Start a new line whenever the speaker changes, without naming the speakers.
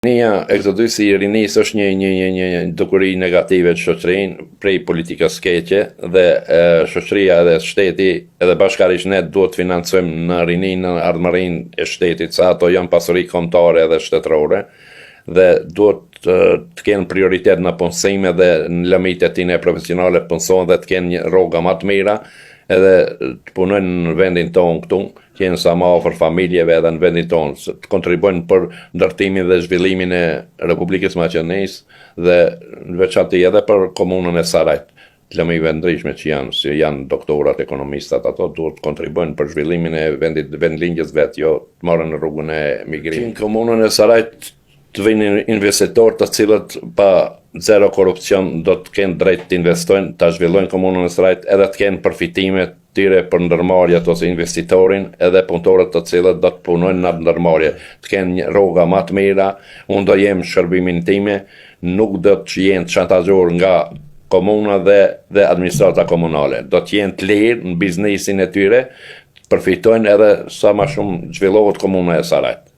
Rinia, ekzodusi i rinisë është një një një një dukuri negative në shoqërinë prej politikës keqe dhe e, shoqëria edhe shteti edhe bashkarisht ne duhet të financojmë në rininë, në ardhmërinë e shtetit, se ato janë pasuri kombëtare edhe shtetërore dhe duhet të, të kenë prioritet në punësime dhe në lëmit e tine profesionale të punësohen dhe të kenë një rroga më të mira edhe të punojnë në vendin tonë këtu, të jenë sa më afër familjeve edhe në vendin tonë, të kontribuojnë për ndërtimin dhe zhvillimin e Republikës Maqedonisë dhe në veçanti edhe për komunën e Sarajt, të lëmive ndryshme që janë, si janë doktorat, ekonomistat, ato duhet të kontribuojnë për zhvillimin e vendit, vendlindjes vet, jo të marrin rrugën e migrimit. Në komunën e Sarajt të vinë investitorë të cilët pa zero korrupsion do të kenë drejt të investojnë, ta zhvillojnë komunën e Sarajt edhe të kenë përfitime tyre për ndërmarrjet ose investitorin edhe punëtorët të cilët do të punojnë në atë ndërmarrje, të kenë një rroga më të mira, unë do jem në shërbimin time, nuk do të jenë të shantazhuar nga komuna dhe dhe administrata komunale. Do të jenë të lirë në biznesin e tyre, të përfitojnë edhe sa më shumë zhvillohet komuna e Sarajt.